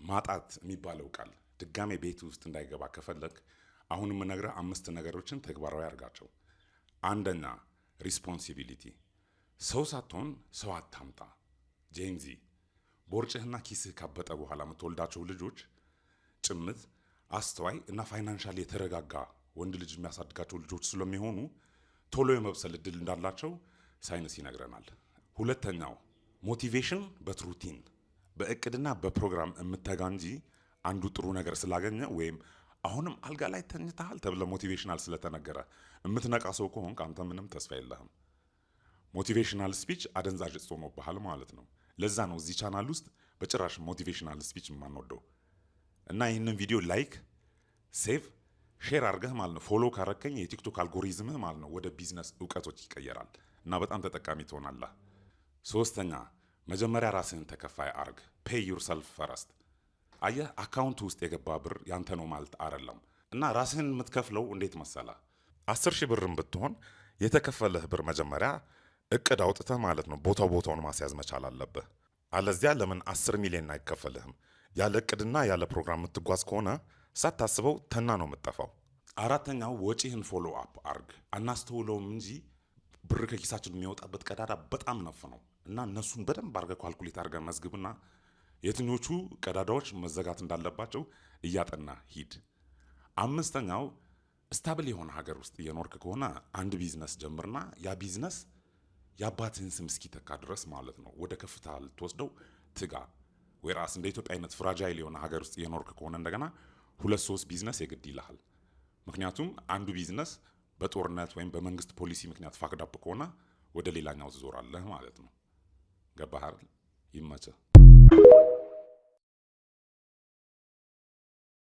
ማጣት የሚባለው ቃል ድጋሜ ቤት ውስጥ እንዳይገባ ከፈለግ አሁን የምነግርህ አምስት ነገሮችን ተግባራዊ አድርጋቸው። አንደኛ፣ responsibility። ሰው ሳትሆን ሰው አታምጣ። Gen Z፣ ቦርጭህና ኪስህ ካበጠ በኋላ የምትወልዳቸው ልጆች ጭምት፣ አስተዋይ እና financially የተረጋጋ ወንድ ልጅ የሚያሳድጋቸው ልጆች ስለሚሆኑ ቶሎ የመብሰል እድል እንዳላቸው ሳይንስ ይነግረናል። ሁለተኛው፣ motivation but routine። በእቅድና በፕሮግራም የምተጋ እንጂ አንዱ ጥሩ ነገር ስላገኘ ወይም አሁንም አልጋ ላይ ተኝተሃል ተብለ motivational ስለተነገረ የምትነቃ ሰው ከሆንክ አንተ ምንም ተስፋ የለህም። Motivational speech አደንዛዥ እጽ ሆኖብሃል ማለት ነው። ለዛ ነው እዚህ ቻናል ውስጥ በጭራሽ motivational speech የማንወደው። እና ይህንን ቪዲዮ like፣ save፣ share አድርገህ ማለት ነው follow ካረከኝ የቲክቶክ አልጎሪዝምህ ማለት ነው ወደ ቢዝነስ እውቀቶች ይቀየራል እና በጣም ተጠቃሚ ትሆናለህ። ሶስተኛ፣ መጀመሪያ ራስህን ተከፋይ አርግ። Pay yourself first። አየህ፣ account ውስጥ የገባ ብር ያንተ ነው ማለት አይደለም። እና ራስህን የምትከፍለው እንዴት መሰለህ? 10,000 ብርም ብትሆን የተከፈለህ ብር መጀመሪያ እቅድ አውጥተህ ማለት ነው ቦታው ቦታውን ማስያዝ መቻል አለብህ። አለዚያ ለምን 10 ሚሊዮን አይከፈልህም? ያለ እቅድና ያለ ፕሮግራም የምትጓዝ ከሆነ ሳታስበው ተና ነው የምትጠፋው። አራተኛው፣ ወጪህን follow up አርግ። አናስተውለውም እንጂ ብር ከኪሳችን የሚወጣበት ቀዳዳ በጣም ነፍ ነው እና እነሱን በደንብ አርገህ calculate አርገህ መዝግብና የትኞቹ ቀዳዳዎች መዘጋት እንዳለባቸው እያጠና ሂድ። አምስተኛው፣ stable የሆነ ሀገር ውስጥ እየኖርክ ከሆነ አንድ ቢዝነስ ጀምርና ያ ቢዝነስ የአባትህን ስም እስኪተካ ድረስ ማለት ነው ወደ ከፍታ ልትወስደው ትጋ። Whereas እንደ ኢትዮጵያ አይነት fragile የሆነ ሀገር ውስጥ እየኖርክ ከሆነ እንደገና ሁለት ሶስት ቢዝነስ የግድ ይልሃል። ምክንያቱም አንዱ ቢዝነስ በጦርነት ወይም በመንግስት ፖሊሲ ምክንያት fucked up ከሆነ ወደ ሌላኛው ትዞራለህ ማለት ነው። ገባህ አይደል? ይመችህ።